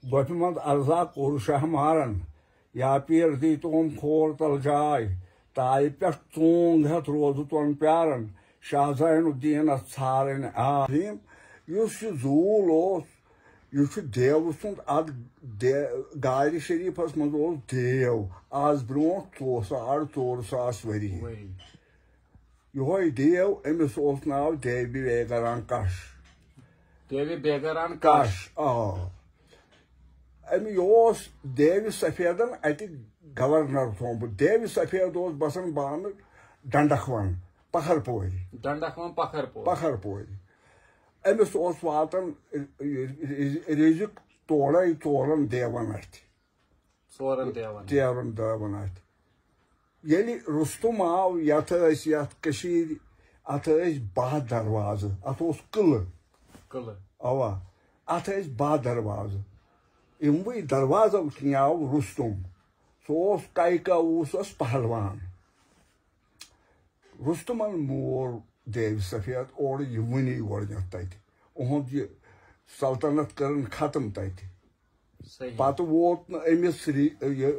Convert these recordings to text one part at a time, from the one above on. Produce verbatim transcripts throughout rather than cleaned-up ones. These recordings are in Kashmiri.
گۄپھِ منٛز عرضا کوٚر شاہ مارن، یا پیٖر دی تُہُم کھور تل جاے، تایہِ پٮ۪ٹھ ژونگ ہٮ۪تھ روزٕ تۄن پیارن، شاہ زین الدینس ژھارٕنۍ آ۔ یُس یہِ زوٗل اوس، یہِ چھُ دیوٕ سُنٛد۔ اتھ دے-، گارِ شریٖفس منٛز اوس دیو، از برونٛٹھ ژور ساڑ ژور ساس ؤری۔ ؤری۔ یِہوے دیو، أمِس اوس ناو دیوِ بیگران کش۔ دیوِ بیگران کش۔ کش، آ۔ أمۍ، یہِ اوس دیوِ سفیدن اتہِ گورنر تھوٚومُت۔ دیوِ سفید اوس بسان بانہٕ ڈنڈکھ ون، پکھر پورِ۔ ڈنڈکھ ون پکھر پورِ۔ پکھر پورِ۔ أمِس اوس واتان رزق تورے ژورن دیون اتھِ۔ ژورن دیون۔ ژورن دیون اتھِ۔ ییٚلہِ رُستُم آو، یتھ ٲسۍ، یتھ کٔشیٖرِ، اتھ ٲسۍ باہ دروازٕ، اتھ اوس قلعہٕ۔ قلعہٕ۔ اوا، اتھ ٲسۍ باہ دروازٕ۔ یِموٕے دروازو کِنۍ آو رُستُم۔ سُہ اوس کایکاووٗسس پہلوان۔ رُستُمن مور دیوِ سفید اورٕ یِوٕنی گۄڈٕنٮ۪تھ تتہِ۔ اُہُنٛد یہِ سلطنت کٔرٕن ختم تتہِ۔ صحیح۔ پتہٕ ووت نہٕ أمِس ری-، یہِ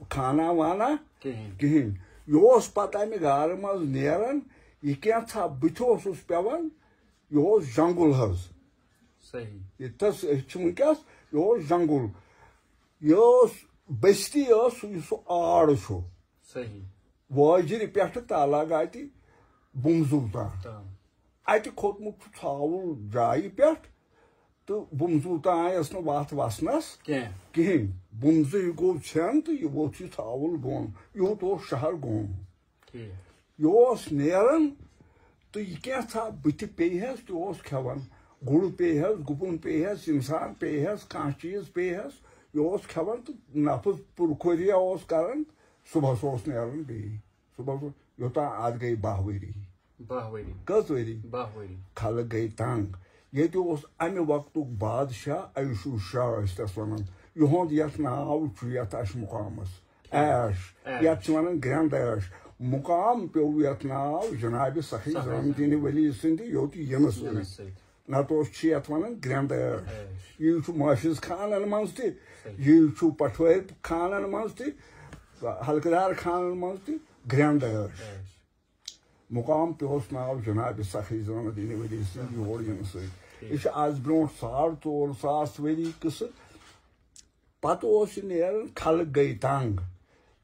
خانہ وانہ کِہیٖنۍ۔ کِہیٖنۍ۔ یہِ اوس پتہٕ امہِ گارٕ منٛز نیران، یہِ کینٛژھا بٕتھِ اوسُس پٮ۪وان، یہِ اوس جنگل حظ۔ صحیح۔ ییٚتہِ تھس أسۍ چھِ وٕنکیٚس، یہِ اوس جنگل۔ یہِ اوس بستی ٲس، یُس سُہ آڑ چھُ۔ صحیح۔ واجرِ پٮ۪ٹھٕ تالاگاتہِ بُمزُو تام۔ تام۔ اتہِ کھوٚتمُت چھُ ژھاوُل جایہِ پٮ۪ٹھ، تہٕ بُمزُو تام ٲس نہٕ وتھ وسنس کینٛہہ۔ کِہیٖنۍ۔ بُمزُے گوٚو ژھٮ۪ن تہٕ یہِ ووٚتھ یہِ ژھاوُل گوٚن، یوٗت اوس شہر گوٚن۔ ٹھیٖک۔ یہِ اوس نیران تہٕ یہِ کینٛژھا بٕتھِ پیٚیہِ ہس، تہِ اوس کھٮ۪وان۔ گُر پیٚیہِ ہس، گُپُن پیٚیہِ ہس، انسان پیٚیہِ ہس، کانٛہہ چیٖز پیٚیہِ ہس، یہِ اوس کھٮ۪وان تہٕ نفس پُرخوریہ اوس کران۔ صبحس اوس نیران بیٚیہِ۔ صبحس اوس، یوٚتام اتھ گٔے باہ ؤری۔ باہ ؤری۔ کٔژ ؤری؟ باہ ؤری۔ خلق گٔے تنگ۔ ییٚتہِ اوس امہِ وقتُک بادشاہ عیشو شاہ ٲسۍ تس ونان۔ یِہُنٛد یتھ ناو چھُ یتھ اَسہِ مُقامس۔ عیش۔ عیش۔ یتھ چھِ ونان گرٛٮ۪نٛد عیش۔ مُقام پیوٚو یتھ ناو جناب سخی سخی زین الدین ؤلی سٕنٛدِ یوٚت یِنہٕ یِنہٕ سۭتۍ۔ سۭتۍ۔ نتہٕ اوس، چھِ یتھ ونان گرٛٮ۪نٛد عیش۔ عیش۔ یی چھُ محافظ خانن منٛز تہِ، صحیح۔ یی چھُ پٹھوٲرۍ خانن منٛز تہِ، حلقہٕ دار خانن منٛز تہِ گرٛٮ۪نٛد عیش۔ عیش۔ مُقام پیوس ناو جناب سخی زین الدین ؤلی سٕنٛدِ یور یِنہٕ سۭتۍ۔ ٹھیٖک۔ یہِ چھُ از برونٛٹھ ساڑ ژور ساس ؤری قصہٕ۔ پتہٕ اوس یہِ نیران، خلق گٔے تنگ۔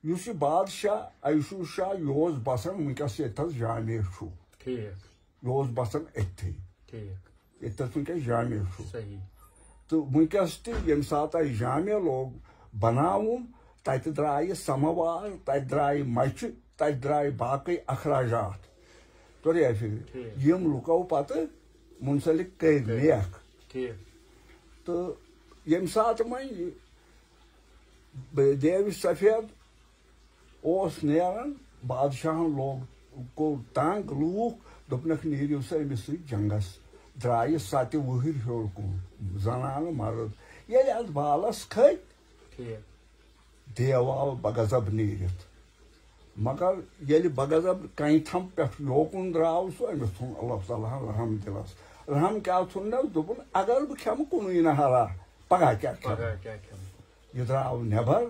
یُس یہِ بادشاہ عیشو شاہ، یہِ اوس بسان وٕنکیٚس ییٚتہِ تھس جامع چھُ۔ ٹھیٖک۔ یہِ اوس بسان أتھی۔ ٹھیٖک۔ ییٚتہِ تھس وٕنکیٚس جامع چھُ۔ صحیح۔ تہٕ وٕنکیٚس تہِ ییٚمہِ ساتہٕ اَسہِ جامع لوگ بناوُن، تتہِ درٛایہِ سماوار، تتہِ درٛایہِ مچہِ، تتہِ درٛایہِ باقٕے اخراجات۔ توٚریٛا فِکرِ؟ ٹھیٖک۔ یِم لُکو پتہٕ منسلک کٔرۍ کٔرۍ۔ نیکھ۔ ٹھیٖک۔ تہٕ ییٚمہِ ساتہٕ وۄنۍ یہِ دیوِ سفید اوس نیران، بادشاہن لوگ، کوٚر تنگ لوٗکھ، دوٚپنکھ، "نیٖرِو سا أمِس سۭتۍ جنگس۔" درٛایہِ ستہِ وُہٕرۍ ہیوٚر کُن، زنانہٕ مرد۔ ییٚلہِ اتھ بالس کھٔتۍ، ٹھیٖک۔ دیو آو بغضب نیٖرِتھ۔ مگر ییٚلہِ بغضب کنہِ تھم پٮ۪ٹھ یوکُن درٛاو سُہ، أمِس ژھُن اللہ تعالیٰ ہن رحم دِلس۔ رحم کیٛاہ ژھُننس؟ دوٚپُن، "اگر بہٕ کھٮ۪مہٕ کُنُے نہرا، پگاہ کیٛاہ کھٮ۪مہٕ؟" پگاہ کیٛاہ کھٮ۪مہٕ؟ یہِ درٛاو نٮ۪بر۔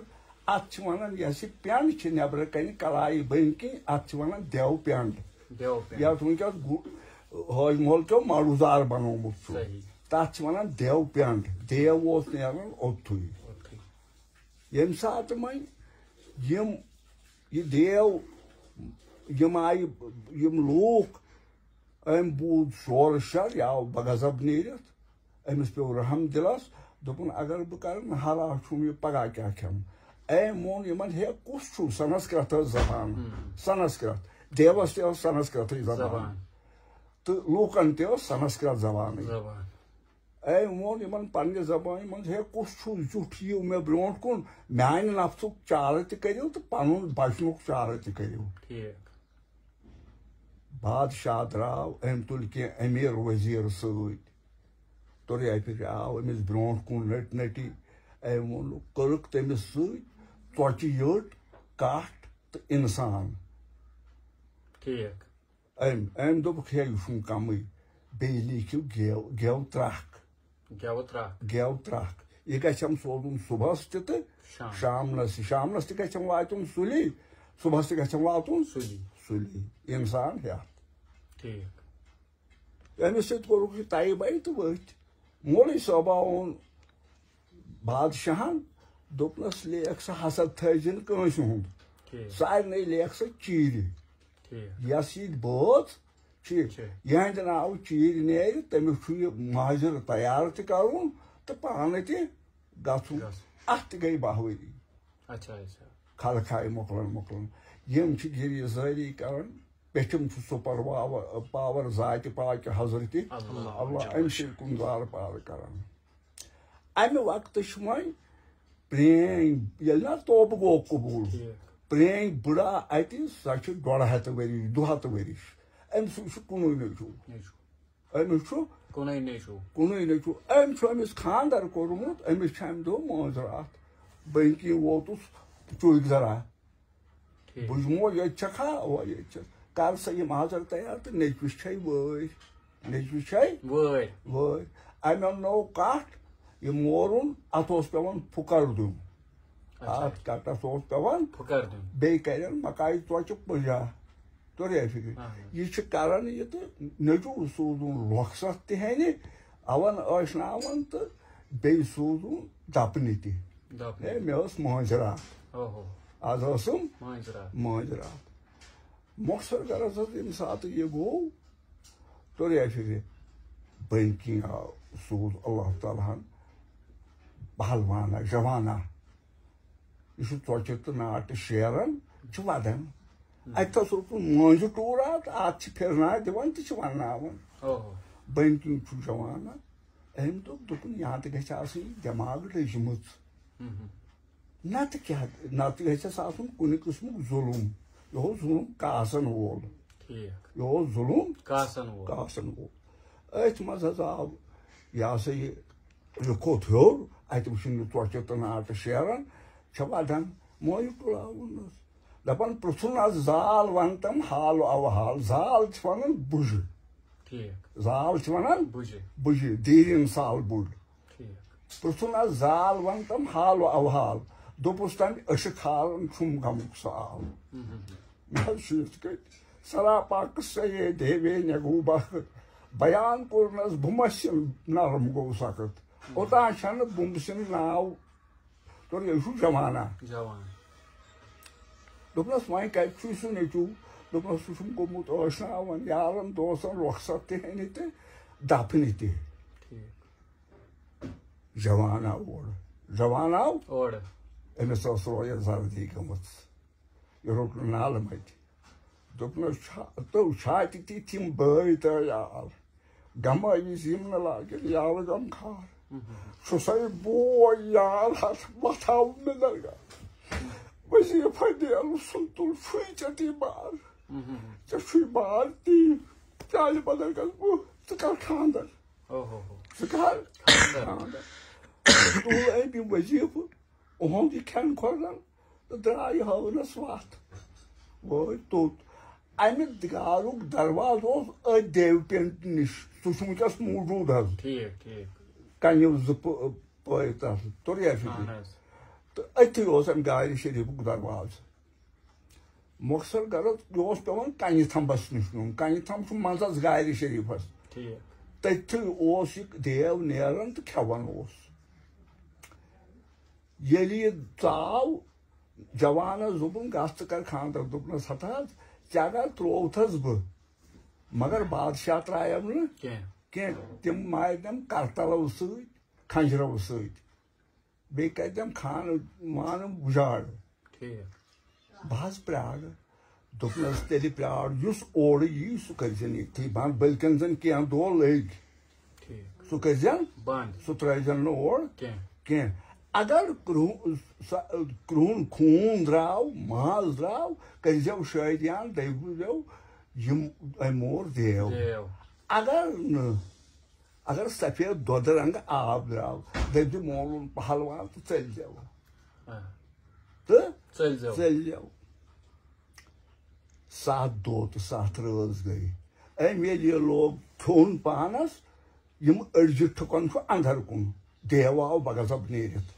اتھ چھِ ونان، یۄس یہِ پٮ۪نٛڈ چھِ نٮ۪برٕ کنہِ کلایہِ بٔنۍ کِنۍ، اتھ چھِ ونان دیو پٮ۪نٛڈ۔ دیو پٮ۪نٛڈ۔ یتھ وٕنکیٚس گُ-، حٲج محل کیو ماڈوٗزار بنوومُت چھُ۔ صحیح۔ تتھ چھِ ونان دیو پٮ۪نٛڈ۔ دیو اوس نیران اوٚتتھٕے۔ اوٚتتھٕے۔ ییٚمہِ ساتہٕ وۄنۍ یِم، یہِ دیو، یِم آیہِ، یِم لوٗکھ، أمۍ بوٗز شورٕ شر، یہِ آو بغضب نیٖرِتھ، أمِس پیوٚو رحم دِلس، دوٚپُن، "اگر بہٕ کرٕ نہٕ حلال چھُم یہِ، پگاہ کیٛاہ کھٮ۪مہٕ؟" أمۍ ووٚن یِمن، "ہے، کُس چھُو؟" سنسکرت ٲس زبان، ہم۔ سنسکرت، دیوس تہِ ٲس سنسکرتٕے زبان۔ زبان۔ تہٕ لوٗکن تہِ ٲس سنسکرت زبانٕے۔ زبان۔ أمۍ ووٚن یِمن پننہِ زبٲنۍ منٛز، "ہے، کُس چھُو زیُٹھ، یِیِو مےٚ برونٛٹھ کُن، میانہِ نفسُک چارٕ تہِ کٔرِو تہٕ پنُن بچنُک چارٕ تہِ کٔرِو۔" ٹھیٖک۔ بادشاہ درٛاو، أمۍ تُلۍ کینٛہہ أمیٖر ؤزیٖر سۭتۍ۔ توٚریٛا فِکرِ، آو أمِس برونٛٹھ کُن نٔٹۍ نٔٹی۔ أمۍ ووٚن، کٔرٕکھ تٔمِس سۭتۍ ژۄچہِ یٔٹ، کَٹھ تہٕ اِنسان۔ ٹھیٖک۔ أمۍ، أمۍ دوٚپُکھ، "ہے، یہِ چھُنہٕ کَمٕے، بیٚیہِ لیٖکھِو گٮ۪و، گٮ۪و ترٛکھ۔" گٮ۪وٕ ترٛکھ۔ گٮ۪و ترٛکھ۔ یہِ گژھٮ۪م سوزُن صُبحس تہِ تہٕ شام۔ شامنس، شامنس تہِ گژھٮ۪م واتُن سُلی، صُبحس تہِ گژھٮ۪م واتُن سُلی۔ سُلی۔ اِنسان ہٮ۪تھ۔ ٹھیٖک۔ أمِس سۭتۍ کوٚرُکھ یہِ طے بَے تہٕ ؤتھۍ۔ مولوی صٲبا اوٚن بادشاہن، دوٚپنس، "لیکھ سا حسد تھٲوزِ نہٕ کٲنٛسہِ ہُنٛد، ٹھیٖک۔ سارنٕے لیکھ سا چیٖرِ، ٹھیٖک۔ یۄس یہِ بٲژ چھِ، چھِ۔ یِہنٛدِ ناوٕ چیٖرِ نیرِ، تٔمِس چھُ یہِ مٲنٛزِ تیار تہِ کرُن تہٕ پانہٕ تہِ گژھُن۔" گژھُن۔ اتھ تہِ گٔے باہ ؤری۔ اچھا، اچھا۔ خلق آیہِ مۄکلان مۄکلان۔ یِم چھِ گِری زٲری کران، پیٚٹھِم چھُ سُپر پاور، پاور ذاتِ پاکِ حضرتِ اللہ۔ اللہ، اَمہِ سۭتۍ کُن زارٕ پارٕ کران۔ اَمہِ وقتہٕ چھِ وۄنۍ پرٛٲنۍ، ییٚلہِ نہ توبہٕ گوٚو قبوٗل، ٹھیٖک۔ پرٛٲنۍ بُڑا اَتہِ، سۄ چھِ ڈۄڈ ہَتھ ؤرِش، دُ ہَتھ ؤرِش۔ أمۍ سُنٛد چھُ کُنُے نیٚچوٗ۔ نیٚچوٗ۔ أمِس چھُ کُنُے نیٚچوٗ۔ کُنُے نیٚچوٗ۔ أمۍ چھُ أمِس خانٛدر کوٚرمُت، أمِس چھِ اَمہِ دۄہ مٲنٛزِ راتھ۔ بٔنۍ کِنۍ ووتُس چُکۍ ذرا۔ ٹھیٖک۔ بہٕ چھُس مو ییٚتہِ چھَکھا؟ اَوا، ییٚتہِ چھَس۔ کر سا یِم حاضر تیار تہٕ نیٚچوِس چھے وٲرۍ۔ نیٚچوِس چھے وٲرۍ۔ وٲرۍ۔ اَمہِ اَننو کَٹھ، یہِ مورُن، اَتھ اوس پٮ۪وان پھُکر دیُن۔ اچھا۔ اَتھ کَٹَس اوس پٮ۪وان پھُکر دیُن۔ بیٚیہِ کَرٮ۪ن مکایہِ ژۄچہِ پُجا۔ توٚر یا فِکرِ؟ اہن۔ یہِ چھِ کَران یہِ تہٕ نیٚچوٗ سوٗزُن رۄخصت تہِ ہٮ۪نہِ، اَوَن ٲشناوَن تہٕ بیٚیہِ سوٗزُن دَپنہِ تہِ۔ دَپنہِ۔ ہے، مےٚ ٲس مٲنٛزِ راتھ۔ اوہو۔ آز ٲسٕم مٲنٛزِ راتھ۔ مٲنٛزِ راتھ۔ مۄخصر غرض حظ، ییٚمہِ ساتہٕ یہِ گوٚو، توٚر یا فِکرِ، بٔنۍ کِنۍ آو، سوٗز اللہ تعالیٰ ہن پہلوانا، جوانا۔ یہِ چھُ ژۄچہِ تہٕ ناٹہِ شیران، چھِ وَدان۔ اَتہِ تھَس اوس مٲنٛزِ ٹوٗر اَتھ، اَتھ چھِ پھِرناو دِوان تہٕ چھِ وَنناوان۔ اوہو۔ بٔنۍ کِنۍ چھُ جوانا۔ أمۍ دوٚپ، دوٚپُن، یا تہِ گژھِ آسٕنۍ دٮ۪ماغ لٔجمٕژ۔ ہُم ہُم۔ نتہٕ کیٛاہ، نتہٕ گژھٮ۪س آسُن کُنہِ قٕسمُک ظُلُم۔ یہِ اوس ظُلُم کاسن وول۔ ٹھیٖک۔ یہِ اوس ظُلُم کاسن وول۔ کاسن وول۔ أتھۍ منٛز حظ آو، یہِ ہسا یہِ، یہِ کھوٚت ہیوٚر، اَتہِ وٕچھُن یہِ ژۄچہِ تہٕ ناٹہٕ شیران، چھےٚ وَدان، مویہِ تُلاوُن حظ۔ دَپان، پرٛژھُن حظ زال وَن تَم حال و اَوحال۔ زال چھِ وَنان بُجہِ۔ ٹھیٖک۔ زال چھِ وَنان بُجہِ۔ بُجہِ، دیٖرِن سال بُڑ۔ ٹھیٖک۔ پرٛژھُن حظ زال وَن تَم حال و اَوحال۔ دوٚپُس تَمہِ أچھِ کھالَن چھُم غمُک سال۔ ہُم ہُم ہُم۔ مےٚ حظ چھُ یِتھ کٔنۍ سراپا قصے دیوے نگو بخت۔ بیان کوٚرنس بُمبسِن نرم گوٚو سخت۔ اوٚتام چھَنہٕ بُمبسِن ناو، توٚر یہِ چھُ جوانا۔ جوان۔ دوٚپنَس، "وۄنۍ کَتہِ چھُے سُہ نیٚچوٗ؟" دوٚپنَس، "سُہ چھُم گوٚمُت ٲشناوَن، یارَن دوستَن رۄخصت تہِ ہٮ۪نہِ تہٕ دَپنہِ تہِ۔" ٹھیٖک۔ جوان آو اورٕ۔ جوان آو۔ اورٕ۔ أمِس ٲس رویَس زردی گٔمٕژ۔ یہِ روٚٹ نہٕ نالہٕ مَتہِ۔ دوٚپنَس، "چھا-، تو چھاتہِ تہِ تِم بٲے تہٕ یار۔ غمٲوِس یِم نہٕ لاگن یاوٕ غمخار۔ چھُسَے بوے یار ہتھ وۄتھاو مےٚ درگاہ۔ وظیٖفہ دِیَن سُنتُل چھُے ژےٚ تی بار۔ ژےٚ چھُے بار تی۔ چالہِ بدل گژھ بہٕ، ژٕ کر خانٛدر۔ اوہو۔ ژٕ کر خانٛدر۔ خانٛدر۔ تُل أمۍ یہِ وظیٖفہٕ، اُہُنٛد یہِ کھٮ۪ن کھۄرن۔ تہٕ درٛاے ہٲونَس وَتھ۔ وٲتۍ توٚت۔ اَمہِ گارُک دروازٕ اوس أتھۍ دیوِ پینٹ نِش۔ سُہ چھُ وٕنکیٚس موٗجوٗد حظ۔ ٹھیٖک، ٹھیٖک۔ کَنیو زٕ پٲ-، پٲے تَتھ۔ توٚر یا فِکرِ؟ اَہَن حظ۔ تہٕ أتھی اوس اَمہِ گارِ شریٖفُک دروازٕ۔ مۄخصر غرض، یہِ اوس پٮ۪وان کَنہِ تھمبَس نِش نیُن۔ کَنہِ تھمب چھُ منٛزَس گارِ شریٖفَس۔ ٹھیٖک۔ تٔتھی اوس یہِ دیو نیران تہٕ کھٮ۪وان اوس۔ ییٚلہِ یہِ ژاو، جوانس دوٚپُن، "گژھ ژٕ کر خانٛدر۔" دوٚپنس، "ہتا حظ، ژےٚ اگر ترٛووتھس بہٕ، مگر بادشاہ ترٛایَم نہٕ کینٛہہ۔ کینٛہہ۔ تِم مارِ تِم کرتلو سۭتۍ، کھنجرو سۭتۍ۔ بیٚیہِ کرِ تِم خانہٕ وانہٕ اُجاڑ۔" ٹھیٖک۔ بہٕ حظ پرٛارٕ۔ دوٚپنَس، "تیٚلہِ پرٛار، یُس اورٕ یی، سُہ کٔرۍزٮ۪ن ییٚتھی بنٛد، بٔلکٮ۪ن زَن کینٛہہ دۄہ لٔگۍ۔ ٹھیٖک۔ سُہ کٔرۍزٮ۪ن بنٛد۔ سُہ ترٛٲیزٮ۪ن نہٕ اور کینٛہہ۔ کینٛہہ۔ اگر کرٛہُن، سا-، کرٛہُن خوٗن درٛاو، ماز درٛاو، کٔرۍزٮ۪و شٲدیان، دٔپۍزٮ۪و، یِم أمۍ مور دیو۔ دیو۔ اگر نہٕ، اگر سفید دۄدٕ رنٛگہٕ آب درٛاو، دٔپۍزِ مولوٗن پہلوان تہٕ ژٔلۍزٮ۪و۔" آ۔ تہٕ ژٔلۍزٮ۪و۔ ژٔلۍزٮ۪و۔ ستھ دۄہ تہٕ ستھ رٲژ گٔے۔ أمۍ ییٚلہِ یہِ لوگ کھیوٚن پانس، یِم أڈجہِ ٹھُکن چھُ اندر کُن۔ دیو آو بغضب نیٖرِتھ۔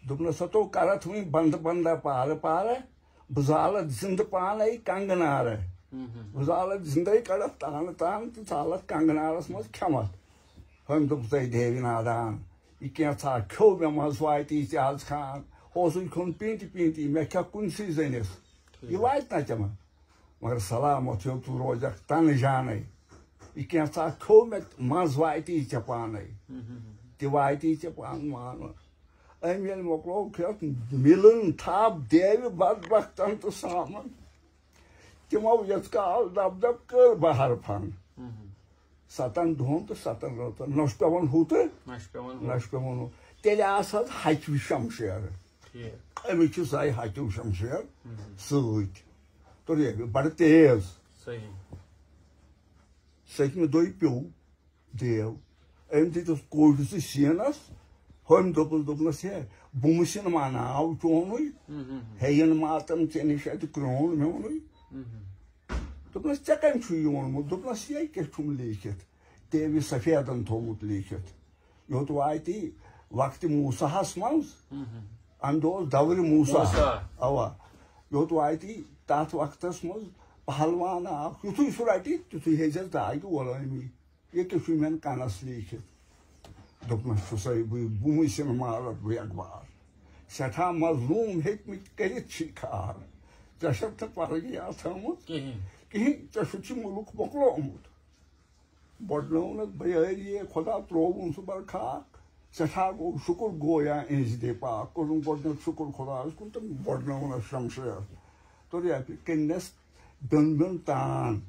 دوٚپنَس، ہتو کرتھ وۄنۍ بندٕ بندہ پارٕ پارٕ، بہٕ زالتھ زندٕ پانے کنگہٕ نارٕ۔ بہٕ زالتھ زندے کڑتھ تانہٕ تانہٕ تہٕ زالتھ کنگہٕ نارس منٛز کھٮ۪متھ۔ ہُمۍ دوٚپ، تۄہہِ دیوِ نادان، یہِ کینٛژھا کھیوٚو مےٚ منٛز واتہِ یہِ تہِ از خان۔ اوسُے کھیوٚن پینتی پینتی، مےٚ کھیٚکھ کُنسٕے زٔنِس۔ یہِ واتہِ نا ژےٚ منٛز؟ مگر سلامت ہیوٚو ژٕ روزکھ تنہٕ جانے۔ یہِ کینٛژھا کھیوٚو مےٚ، منٛز واتی ژےٚ پانے۔ تہِ واتی ژےٚ پانہٕ مانہٕ۔ أمۍ ییٚلہِ مۄکلو کھیوٚتھ، مِلُن تھپھ دیوِ بدبختن تہٕ سامن۔ تِمو یِژھ کال دب دب کٔر بہر فن۔ ستن دۄہن تہٕ ستن رٲژن نہ چھُ پٮ۪وان ہُہ تہٕ نہ چھُ پٮ۪وان ہُہ۔ نہ چھُ پٮ۪وان ہُہ۔ تیٚلہِ آسہٕ حظ ہتہِ شمشیرٕ۔ ٹھیٖک۔ أمِس چھِ سۄے ہتیو شمشیر سۭتۍ۔ تہٕ ریبہِ بڑٕ تیز۔ صحیح۔ سٔتمہِ دۄہہِ پیوٚو دیو۔ أمۍ دِتُس کوٚڑ سُہ سیٖنس۔ ہُمۍ دوٚپُس، دوٚپنس، ہے، بہٕ مُسِن ما ناو چونُے؟ ہے، یِن ماتم ژےٚ نِش اَتہِ کرٛون میونُے۔ دوٚپنس، ژےٚ کٔمۍ چھُ یہِ ووٚنمُت؟ دوٚپنس، یے کیٛاہ چھُم لیٖکھِتھ؟ تیٚمۍ سفیدن تھوٚومُت لیٖکھِتھ۔ یوٚت واتہِ وقتِ موسیٰ ہس منٛز، اندٕ اوس دورِ موسیٰ۔ موسیٰ۔ اوا۔ یوٚت واتہِ تتھ وقتس منٛز پہلوان اکھ، یُتھُے سُہ رٹہِ، تیُتھُے ہیٚژٮ۪س داگہِ غلٲمی۔ یہِ کیٛاہ چھُ مےٚ کنس لیٖکھِتھ؟ دوٚپنس، چھُسے بٕے بُمہٕ سِنہٕ مارت بٕے اخبار۔ سٮ۪ٹھاہ مظلوٗم ہیٚکمٕتۍ کٔرِتھ چھِی خار۔ ژےٚ چھَتھ نہٕ پرگیا تھٲومٕژ کِہیٖنۍ۔ کِہیٖنۍ، ژےٚ چھُتھ یہِ مُلُک مۄکلومُت۔ بۄڈنٲونَس بیٲری خۄدا، ترٛووُن سُہ بر خاک۔ سٮ۪ٹھاہ گوٚو شُکُر گویا اِہِنٛزِ دے پاک۔ کوٚرُن گۄڈٕنیُک شُکُر خۄدایَس کُن تہٕ بۄڈنٲونَس شمشیر۔ توٚر یا فِکرِ، کٔنِس بیوٚن بیوٚن تان۔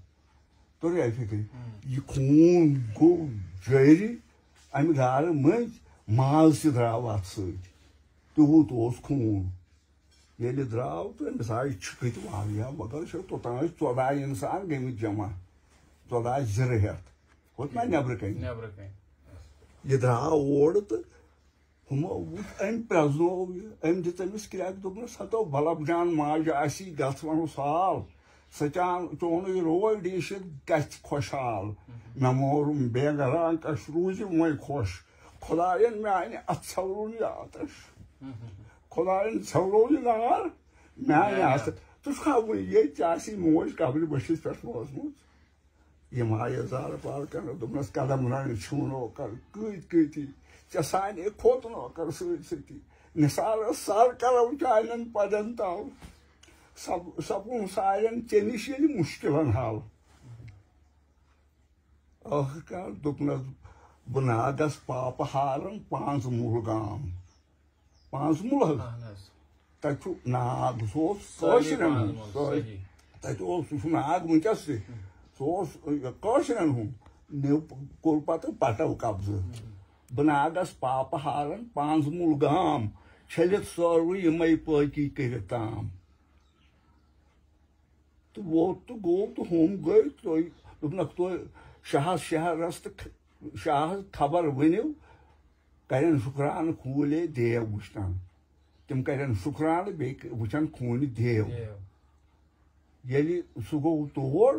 توٚر یا فِکرِ؟ یہِ خوٗن گوٚو جٲری اَمہِ گارٕ مٔنٛزۍ، ماز تہِ درٛاو اَتھ سۭتۍ۔ تیوٗت اوس خوٗن۔ ییٚلہِ درٛاو تہٕ أمِس آیہِ چھِکٕتۍ واریاہ، مگر چھِ توٚتام ٲسۍ ژۄداہ اِنسان گٔمٕتۍ جمع۔ ژۄداہ آسہِ زِرٕ ہٮ۪تھ۔ ہُتھ نہ نٮ۪برٕ کَنہِ۔ نٮ۪برٕ کَنہِ۔ یہِ درٛاو اورٕ تہٕ ہُمو وُچھ، أمۍ پرٛزنوو یہِ، أمۍ دِژ أمِس کرٛٮ۪کھ، دوٚپنَس، ہتو بلب جان ماجہِ آسی گژھ وَنُس حال، سۄ چان چونُے روے ڈیٖشِتھ گژھِ خۄشحال۔ مےٚ مورُم بے گران کش روٗزِ وۄنۍ خۄش، خۄدایَن میٛانہِ اَتھ ژھٮ۪ورُن یہِ آتش۔ خۄدایَن ژھٮ۪ورو یہِ نار میٛانہِ میٛانہِ اَتھٕ۔ ژٕ چھُکھا وٕنہِ ییٚتہِ ژےٚ آسی موج قبرِ بٔٹھِس پٮ۪ٹھ روزمٕژ؟ یِم آیہِ زارٕ پار کرنہٕ، دوٚپنَس، قدم رنٛگ چھُو نوکر، کۭتۍ کۭتی ژےٚ سانے کھوت نوکر سۭتۍ سۭتی۔ نثارس سر کرو چانٮ۪ن پدن تل، سپ-، سپُن سارٮ۪ن ژےٚ نِش ییٚلہِ مُشکِلن حل۔ ٲخٕر کار دوٚپنَس، بہٕ ناگس پاپہٕ ہارن پانٛژھ مُلگام۔ پانٛژھ مُلگ۔ اہن حظ۔ تَتہِ چھُ ناگ، سُہ اوس سٲری کٲشرٮ۪ن پانٛژھ ہُنٛد، مُلگ، سٲری۔ صحیح۔ تَتہِ اوس، سُہ چھُ ناگ وٕنکیٚس تہِ۔ سُہ اوس، یہِ، کٲشرٮ۪ن ہُنٛد۔ نیو، کوٚر پَتہٕ پَٹَو قبضہٕ۔ بہٕ ناگَس پاپہٕ ہارَن پانٛژھ مُلگام، چھٔلِتھ سٲروٕے یِمَے پٲکی کٔرِتھ تام۔ تہٕ ووت تہٕ گوٚو تہٕ ہُم گٔے، تُہۍ دوٚپنَکھ، تُہۍ شاہَس شہرَس تہٕ ک-، شاہَس خبر ؤنِو، کَرن شُکرانہٕ خوٗلے دیو وٕچھتَن۔ تِم کَرن شُکرانہٕ، بیٚیہِ ک-، وٕچھن خوٗنہِ دیو۔ دیو۔ ییٚلہِ سُہ گوٚو تور،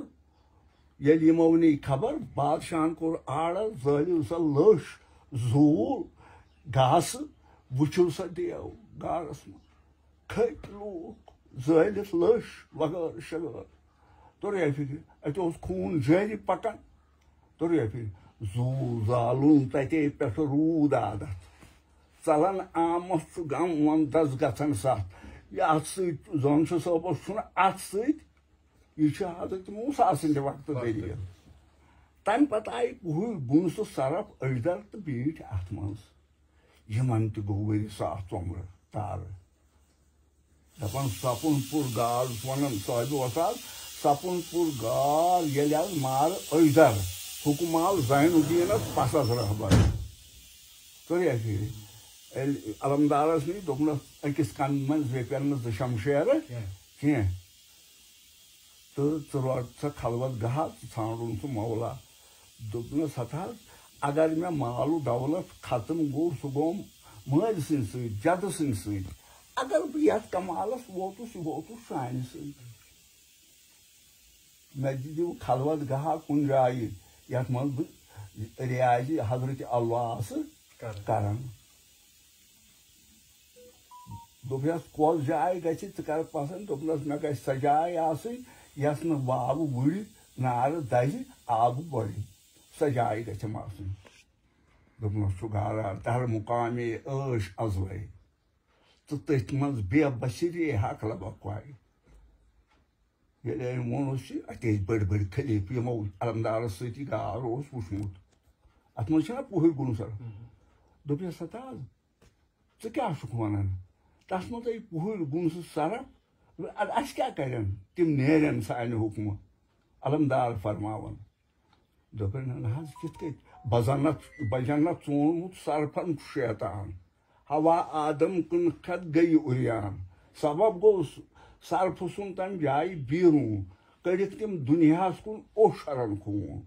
ییٚلہِ یِمو نی خبر، بادشاہَن کوٚر آرڈر، زٲلِو سا لٔش، زوٗل، گاسہٕ، وٕچھِو سا دیو گارَس منٛز۔ کھٔتۍ لوٗکھ زٲلِتھ لٔش وغٲر شغٲر۔ توٚر یا فِکرِ، اَتہِ اوس خوٗن جٲری پَکان۔ توٚر یا فِکرِ، زوٗ زالُن تَتے پٮ۪ٹھٕ روٗد عادت۔ ژَلان آمَس چھُ غم وَندَس گژھان سَتھ۔ یہِ اَتھ سۭتۍ، زٲنہٕ چھُ صٲبَس چھُنہٕ اَتھ سۭتۍ، یہِ چھُ حضرت موسیٰ سٕنٛدِ وقتہٕ وقتہٕ۔ دٔلیٖل۔ تَمہِ پَتہٕ آیہِ ہُہ بُن سُہ سرف أجدر تہٕ بیٖٹھۍ اَتھ منٛز۔ یِمن تہِ گوٚو ؤری ساس ژۄمرٕ تارٕ۔ دَپان سَپُن پوٚر گار، وَنان صٲحبہِ وۄستاد، سَپُن پوٚر گار ییٚلہِ حظ مارٕ أجدر، حُکُم آو زین الدیٖنَس پَسَس رہبر۔ توٚر یا فِکرِ؟ ییٚلہِ علمدارَس نِش دوٚپنَس، أکِس کَنہٕ منٛز بیٚیہِ پٮ۪ن نہٕ زٕ شمشیرٕ کینٛہہ۔ کینٛہہ۔ تہٕ ژٕ روٹ سا خلوت گاہ، ژٕ ژھانڈُن سُہ مولا۔ دوٚپنَس، ہتا حظ، اگر مےٚ مال و دولت ختم گوٚو، سُہ گوٚو مٲلۍ سٕنٛدۍ سۭتۍ، جدٕ سٕنٛدۍ سۭتۍ۔ اگر بہٕ یَتھ کمالَس ووتُس، یہِ ووتُس چانہِ سۭتۍ۔ مےٚ دِیِو خلوت گاہ کُنہِ جایہِ، یَتھ منٛز بہٕ ریاضِ حضرت اللہ آسہٕ کران۔ کران۔ دوٚپنَس، "کۄس جاے گژھِ ژٕ کر پسنٛد؟" دوٚپنَس، "مےٚ گژھِ سۄ جاے آسٕنۍ، یَس نہٕ واوٕ وُرِ، نارٕ دَزِ، آبہٕ بۄرِ۔ سۄ جاے گژھٮ۪م آسٕنۍ۔" دوٚپنَس، "چھُ گارا در مقامے عٲش ازلے، تہٕ تٔتھۍ منٛز بے بصیری حق لبق وایہِ۔" ییٚلہِ أمۍ ووٚن اوس یہِ، اَتہِ ٲسۍ بٔڑۍ بٔڑۍ خلیٖفہٕ، یِمو علمدارَس سۭتۍ یہِ گار اوس وُچھمُت۔ اَتھ منٛز چھَنا پُہٕرۍ گُنسر۔ دوٚپنَس، "ہتا حظ، ژٕ کیٛاہ چھُکھ وَنان؟ تَتھ منٛز آیہِ پُہٕرۍ گُنسہٕ سرف، اَدٕ اَسہِ کیٛاہ کَرن؟ تِم نیرن سانہِ حُکمہٕ، علمدار فرماوَن۔" دوٚپُن، "نہ حظ، کِتھ کٔنۍ؟ بہٕ زَنتھ، بہٕ زَنتھ ژوٗنمُت سرفن چھُ شیطان۔ ہوا آدم کٕنہٕ کھٮ۪تھ گٔیہِ عریان۔ سبب گوٚو س-، سرفہٕ سُنٛد تَمہِ جایہِ بیٖرُن۔ کٔڑِکھ تِم دُنیاہَس کُن اوٚش ہرن خوٗن۔"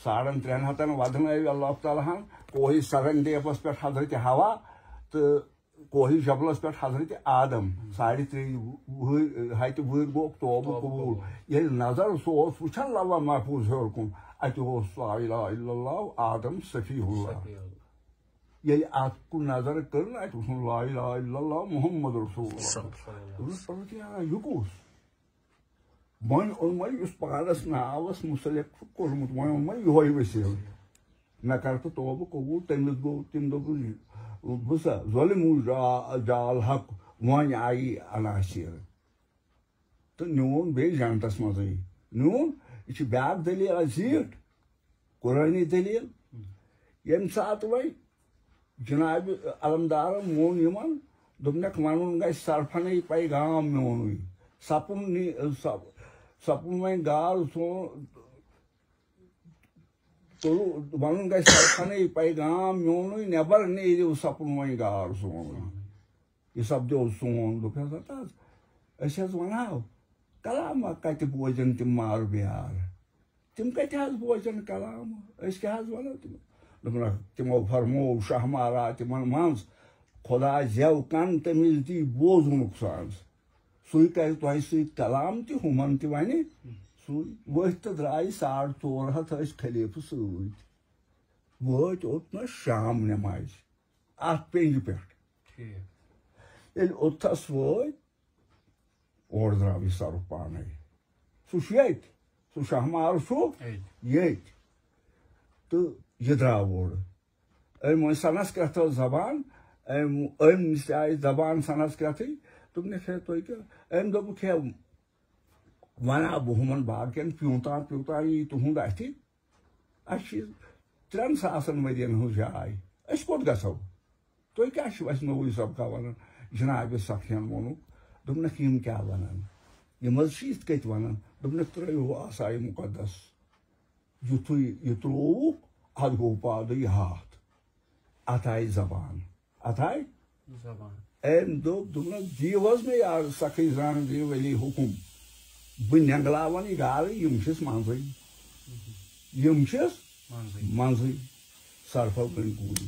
ساڑن ترٛٮ۪ن ہتن ودن آیہِ اللہ تعالیٰ ہن کوہہِ سرن دیپس پٮ۪ٹھ حضرت حوا تہٕ کوہہِ جبلس پٮ۪ٹھ حضرت آدم۔ ساڑِ ترٛیٚیہِ وُہٕرۍ، ہتہِ وُہٕرۍ گوٚو توبہٕ توبہٕ قبول۔ قبول۔ ییٚلہِ نظر سُہ اوس وٕچھان لوح محفوظ ہیوٚر کُن، اتہِ اوس لا الہ الا اللہ آدم صفی اللہ۔ صفی اللہ۔ ییٚلہِ اتھ کُن نظر کٔر نہ، اتہِ وٕچھُن لا الہ الا اللہ محمد رسول اللہ۔ صلی اللہ علیہ وسلم۔ دوٚپُس، "پتہٕ کیٛاہ، یہِ کُس؟" وۄنۍ اوٚن وۄنۍ یُس پانس ناوس مُسلِک چھُ کوٚرمُت، وۄنۍ اوٚن وۄنۍ یِہوے وسیٖلہٕ۔ مےٚ کر تہٕ توبہٕ قبول، تٔمِس گوٚو، تٔمۍ دوٚپ، "بہٕ سا ظٲلِم ہُہ جا-، جال حق، وۄنۍ آیی عناصر۔" تہٕ نیوٗن بیٚیہِ جنتس منٛزٕے۔ نیوٗن، یہِ چھِ بیٛاکھ دٔلیٖل اَتھ زیٖٹھ، قرآنی دٔلیٖل۔ ییٚمہِ ساتہٕ وۄنۍ جناب علمدارن ووٚن یِمن، دوٚپنکھ، "وَنُن گژھِ سرفنٕے پیغام میونُے۔ سپُن نی-، سپ-، سپُن وۄنۍ گار سون، تُلو، وَنُن گژھِ سرفنٕے پیغام میونُے، نٮ۪بر نیٖرِو سپُن وۄنۍ گار سونُے۔" یہِ سپدیو سون، دوٚپ حضرت حظ، أسۍ حظ وَنہو، کلامہ کتہِ بوزن تِم مار بیار؟ تِم کتہِ حظ بوزن کلام؟ أسۍ کیٛاہ حظ ونو تِمن؟ دوٚپُن، تِمو فرموو شاہ مہراز تِمن منٛز، "خدا زٮ۪و کن تٔمِس دی بوزنُک ساز۔ سُے کرِ تۄہہِ سۭتۍ کلام تہِ، ہُمن تہِ ونہِ سُے۔" ؤتھۍ تہٕ درٛاے ساڑ ژور ہتھ ٲسۍ خلیفہٕ سۭتۍ۔ وٲتۍ اوٚتنس شام نمازِ اتھ پینجہِ پٮ۪ٹھ۔ ٹھیٖک۔ ییٚلہِ اوٚتتھس وٲتۍ، اورٕ درٛاو یہِ سرُپھ پانے۔ سُہ چھُ ییٚتہِ، سُہ شاہ مار چھُ ییٚتہِ۔ ییٚتہِ۔ تہٕ یہِ درٛاو اورٕ۔ أمۍ وۄنۍ سنسکرت ٲس زبان، أمۍ، أمۍ نِش آیہِ زبان سنسکرتٕے۔ دوٚپنَس، "ہے، تُہۍ کیٛاہ؟" أمۍ دوٚپُکھ، "ہے، وَنہ بہٕ ہُمَن باقیَن، پیوٗنٛتاہ، پیوٗنٛتاہ یی تُہُنٛد اَتھِ۔ اَسہِ چھِ ترٛٮ۪ن ساسَن ؤرِیَن ہٕنٛز جاے، أسۍ کوٚت گژھو؟ تُہۍ کیٛاہ چھِو اَسہِ نوٚوُے سبقہ وَنان؟" جناب سخیَن ووٚنُکھ، دوٚپنَکھ، "یِم کیٛاہ وَنان؟ یِم حظ چھِ یِتھ کٔنۍ وَنان۔" دوٚپنَکھ، "ترٛٲیِو آسایہِ مُقدس، یُتھُے یہِ ترٛووُکھ، اَتھ گوٚو پادٕ یہِ ہاتھ، اَتھ آیہِ زبان۔" اَتھ آیہِ؟ زبان۔ أمۍ دوٚپ، دوٚپنَس، "دِیِو حظ مےٚ یارٕ سخی زانہٕ دِیِو ولی حُکُم۔ بہٕ نٮ۪نٛگلاوَن یہِ گارٕ، یِم چھِس منٛزٕے۔ یِم چھِس منٛزٕے۔ منٛزٕے۔" سرفَو گٔنٛڈۍ گوٗلۍ۔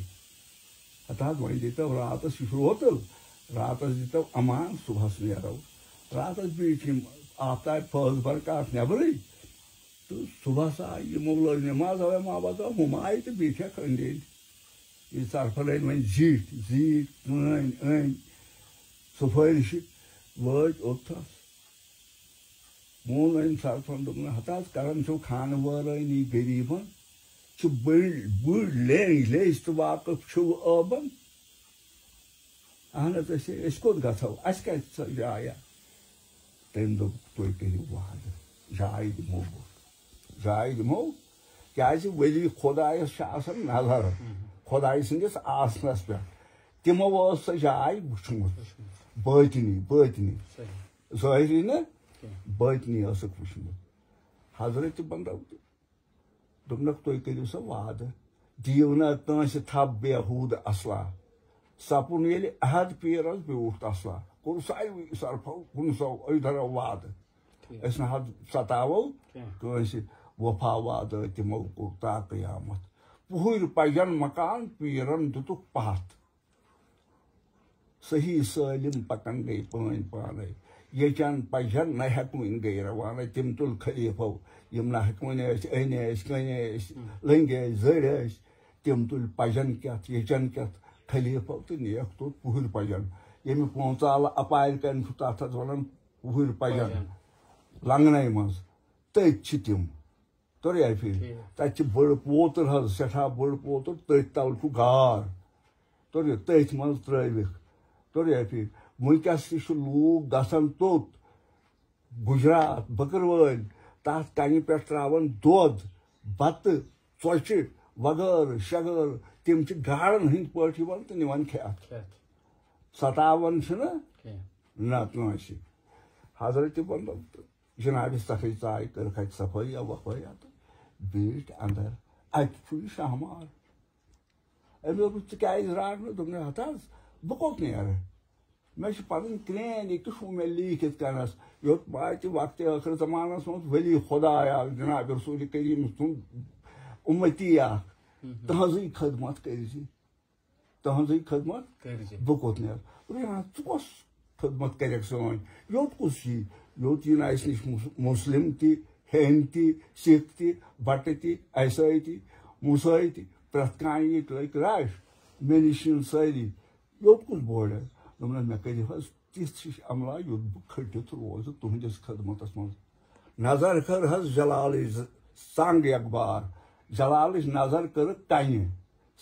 ہَتہٕ حظ، وۄنۍ دیٖتو راتَس، یہِ چھُ روتُل، راتَس دیٖتو امان، صُبحَس نیرو۔ راتَس بیٖٹھۍ یِم آفتاب فٲض برکات نٮ۪برٕے۔ تہٕ صُبحَس آے یِمو، لٲج نٮ۪ماز وٮ۪ماز، ہُم آے تہٕ بیٖٹھۍ أنٛدۍ أنٛدۍ۔ یہِ سرفن أنۍ وۄنۍ زیٖٹھۍ، زیٖٹھۍ، أنۍ، أنۍ سفٲرشہِ، وٲتۍ اوٚتتھس۔ ووٚن أمۍ سرفن، دوٚپُن، "ہتا حظ کران چھِو خانہٕ وٲرٲنی غریٖبن، چھِ بٔڑۍ، بٔڑۍ لینٛگۍ لیٚج تہٕ واقف چھِو ٲبن؟" "اہن حظ، أسۍ، أسۍ کوٚت گژھو؟ اَسہِ کَتہِ سۄ جایا؟" تٔمۍ دوٚپ، "تُہۍ کٔرِو وعدٕ، جاے دِمو بہٕ، جاے دِمو۔" کیٛازِ ولی خۄدایَس چھِ آسان نظر، خۄداے سٕنٛدِس آسنَس پٮ۪ٹھ۔ تِمو ٲس سۄ جاے وٕچھمٕژ، بٲطنی، بٲطنی۔ صحیح۔ ظٲہری نہٕ، کینٛہہ۔ بٲطنی ٲسٕکھ وٕچھمٕژ۔ حضرت بندو تہِ دوٚپنَکھ، "تُہۍ کٔرِو سا وعدٕ، دِیِو نہٕ کٲنٛسہِ تھپھ بیہوٗد اصلا۔" سپُن ییٚلہِ احد پیٖرَس بیوٗٹھ اصلا، کوٚر ساروٕے سرفو کُنسو أسۍ دَرو وعدٕ۔ ٹھیٖک۔ أسۍ نہ حظ ستاوو کینٛہہ۔ کٲنٛسہِ، وفا وعدٕ تِمو کوٚر تا قیامت۔ پُہٕرۍ پَجَن مکان پیٖرَن دِتُکھ پَتھ۔ صحیح سٲلِم پکان گٔے پٲنۍ پانے۔ ییٚچن پجن نہ ہٮ۪کہٕ وٕنۍ گٔے روانے۔ تِم تُل خلیفو، یِم نہ ہٮ۪کہٕ وٕنۍ ٲسۍ، أنۍ ٲسۍ، کٔنۍ ٲسۍ، لٔنگۍ ٲسۍ، زٔرۍ ٲسۍ۔ تِم تُلۍ پجن کٮ۪تھ، ییٚچن کٮ۪تھ خلیفو تہٕ نیکھ توٚت پُہٕرۍ پجن۔ ییٚمہِ پونٛژالہٕ اَپارِ کَنہِ چھُ تَتھ حظ وَنان وُہٕرۍ پَجَن، پَجَن۔ لنٛگنَے منٛز۔ تٔتۍ چھِ تِم۔ توٚر یا فِکرِ؟ ٹھیٖک۔ تَتہِ چھِ بٔڑ پوتُر حظ، سٮ۪ٹھاہ بٔڑ پوتُر، تٔتھۍ تَل چھُ غار۔ توٚر یا؟ تٔتھۍ منٛز ترٛٲوِکھ۔ توٚر یا فِکرِ؟ وٕنکٮ۪س تہِ چھِ لوٗکھ گژھان توٚت، گُجرات، بٔکٕروٲلۍ، تَتھ کَنہِ پٮ۪ٹھ ترٛاوان دۄد، بَتہٕ، ژۄچہِ، وغٲرٕ شغٲرٕ، تِم چھِ گاڈَن ہٕنٛدۍ پٲٹھۍ یِوان تہٕ نِوان کھٮ۪تھ۔ کھٮ۪تھ۔ ستاوان چھِنہٕ کینٛہہ۔ نہ کٲنٛسہِ۔ حضرت بنٛدَن تہٕ جناب سخی ژایہِ کٔرٕکھ اَتہِ صفٲیی وفٲیی تہٕ بیٖٹھۍ اَندَر۔ اَتہِ چھُ یہِ شاہمار۔ أمۍ دوٚپ، "ژٕ کیٛازِ درٛاکھ نہٕ؟" دوٚپنَے، "ہَتہٕ حظ، بہٕ کوٚت نیرٕ؟ مےٚ چھِ پَنٕنۍ کرٛینۍ، یہِ کیٛاہ چھُو مےٚ لیٖکھِتھ کَنَس؟ یوٚت واتہِ وقتِ ٲخٕر زمانَس منٛز ولی خۄدایا، جناب رسول کریم سُنٛد اُمتی اَکھ، تٕہٕنٛزٕے خدمت کٔرۍ زِ، تٕہٕنٛزٕے خدمت کٔرۍ زِ۔ بہٕ کوٚت نیرٕ؟" دوٚپُن، "ہے، ژٕ کۄس خدمت کَرٮ۪کھ سٲنۍ؟ یوٚت کُس یی؟ یوٚت یِن اَسہِ نِش مُس-، مُسلِم تہِ، ہیٚنٛدۍ تہِ، سِکھ تہِ، بَٹہٕ تہِ، عیسٲے تہِ، موسٲے تہِ، پرٛٮ۪تھ کانٛہہ ییٚتہِ لٔکۍ راش، مےٚ نِش یِن سٲری۔ یوٚت کُس بوڑ آسہِ؟" دوٚپُن، "مےٚ کٔرِو حظ تِژھ ہِش عملہ، یُتھ بہٕ کھٔٹِتھ روزٕ تُہٕنٛدِس خدمتَس منٛز۔ نظر کٔر حظ جلالٕچ ز-، ژنٛگ اَکبار، جلالٕچ نظر کٔرٕکھ کَنہِ،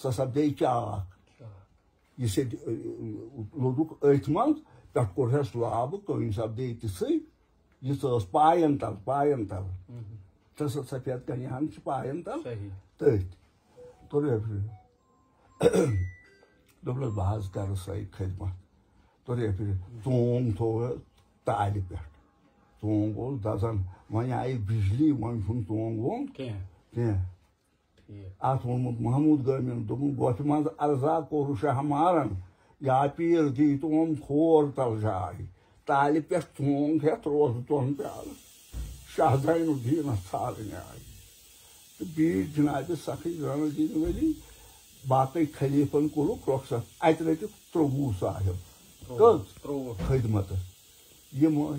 سۄ سپدے چاکھ۔ یہِ سیٚدِ، لوٚدُکھ أتھۍ منٛز، پٮ۪ٹھ کوٚرہَس لابہٕ، کٔنۍ سپدے تِژھٕے، یہِ ژٕ ٲس پایَن تَل، پایَن تَل۔ تہٕ سۄ سفید کَنہِ ہَن چھِ پایَن تَل صحیح۔ تٔتھۍ۔" توٚر یا فِکرِ؟ دوٚپنَس، "بہٕ حظ کَرٕ سۄے خدمت۔" توٚر یا فِکرِ؟ ژونٛگ تھوٚو تالہِ پٮ۪ٹھ۔ ژونٛگ اوس دَزان۔ وۄنۍ آیہِ بجلی، وۄنۍ چھُنہٕ ژونٛگ وونٛگ کینٛہہ۔ کینٛہہ۔ ٹھیٖک۔ اَتھ ووٚنمُت محمود گٲمِن، دوٚپُن، "گۄپھِ منٛز عرضا کوٚر شاہ مارَن، یا پیٖر دی تِمَن کھور تَل جاے۔ تالہِ پٮ۪ٹھ ژونٛگ ہٮ۪تھ روزٕ تۄہَن پیٛالہٕ۔ شاہ زین الدیٖنَس ژھارٕنۍ آے۔" تہٕ بیٖٹھۍ جناب سخی زین الدین ولی، باقٕے خلیفن کوٚرُکھ رۄخصت۔ اَتہِ رٔٹِکھ ترٛۆوُہ صاحب۔ ترٛۆوُہ۔ کٔژ؟ ترٛۆوُہ۔ خدمتس۔ یِم ٲسۍ۔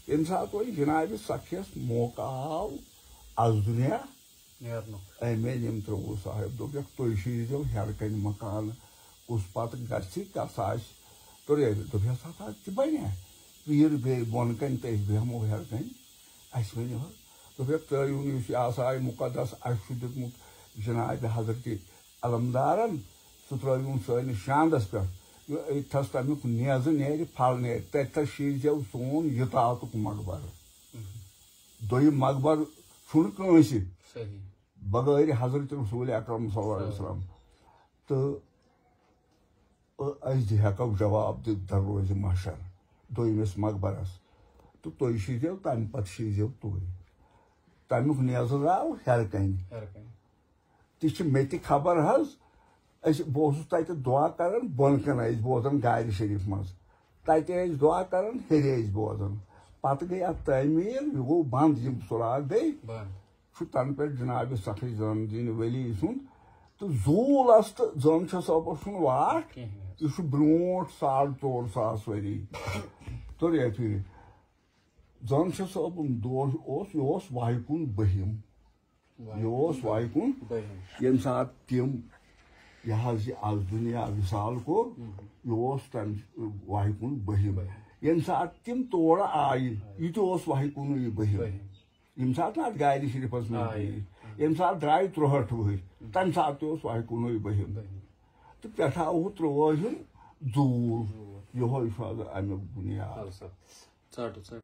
ییٚمہِ ساتہٕ وۄنۍ جناب سخیَس موقعہٕ آو از دُنیا نیرنُک۔ أمۍ أنۍ یِم ترٛۆوُہ صاحب، دوٚپُکھ، "تُہۍ شیٖرزیو ہیرٕ کنہِ مکانہٕ، کُس پتہٕ گژھِ، کس آسہِ؟" تہٕ دوٚپُکھ، "ہسا، تہِ بنہِ۔ پیٖر بیٚیہِ بۄنہٕ کنہِ تہٕ أسۍ بیٚہمو ہیرٕ کنہِ۔" اَسہِ ؤنِو حظ۔ دوٚپُکھ، "ترٛٲیِو نہٕ، یُس یہِ آساے مُقدس اَسہِ چھُ دیُتمُت جناب حضرت علمدارن، سُہ ترٛٲیِوُن سٲنِس شاندس پٮ۪ٹھ۔ یہِ أتھس تَمیُک نیزٕ نیرِ، پھل نیرِ، تَتہِ تھَس شیٖرزیو سون یہِ تاتُک مقبرٕ۔ دوٚیِم مقبرٕ چھُنہٕ کٲنٛسہِ صحیح۔ بغٲرِ حضرت رسول اکرم صلی اللہ علیہ وسلم۔ تہٕ أسۍ دِ-، ہٮ۪کو جواب دِتھ دروازِ محشر دوٚیمِس مقبرس۔ تہٕ تُہۍ شیٖرزیو، تَمہِ پتہٕ شیٖرزیو تُہۍ۔" تَمیُک نیزٕ درٛاو ہیرٕ کنہِ۔ ہیرٕ کنہِ۔ تہِ چھِ مےٚ تہِ خبر حظ۔ أسۍ، بہٕ اوسُس تَتہِ دُعا کران، بۄنہٕ کَنہِ ٲسۍ بوزان گارِ شریٖف منٛز۔ تَتہِ ٲسۍ دُعا کران، ہیٚرِ ٲسۍ بوزان۔ پتہٕ گٔے اَتھ تعمیٖر، یہِ گوٚو بنٛد، یِم سُراخ گٔے۔ بنٛد۔ چھُ تَنہٕ پٮ۪ٹھ جناب سخی زین الدین ولی سُنٛد تہٕ زوٗلَس تہٕ زٲنہٕ شاہ صٲبَس چھُنہٕ واٹھ۔ کِہیٖنۍ حظ۔ یہِ چھُ برٛونٛٹھ ساڑ ژور ساس ؤری۔ توٚر یا فِکرِ؟ زٲنہٕ شاہ صٲبُن دور اوس، یہِ اوس وَہہِ کُن بٔہِم۔ یہِ اوس وَہہِ کُن۔ بٔہِم۔ ییٚمہِ ساتہٕ تِم یہِ حظ یہِ از دُنیا وِصال کوٚر، یہِ اوس تَمہِ وَہہِ کُن بٔہِم۔ بٔہِم۔ ییٚمہِ ساتہٕ تِم تورٕ آیہِ، یہِ تہِ اوس وَہہِ کُنُے بٔہِم۔ بٔہِم۔ ییٚمہِ ساتہٕ نہٕ اَتھ گارِ شریٖفَس منٛز آیہِ۔ بیٖٹھۍ، ییٚمہِ ساتہٕ درٛاے تُرٛہٲٹھ وٕہٕرۍ، تَمہِ ساتہٕ تہِ اوس وَہہِ کُنُے بٔہِم۔ بٔہِم۔ تہٕ پٮ۪ٹھٕ آوُکھ ترٛووُہِم زوٗل۔ زوٗل۔ یِہوٚے چھُ حظ اَمیُک بُنیاد۔ اَدٕ سا، ژَٹو، ژَٹو۔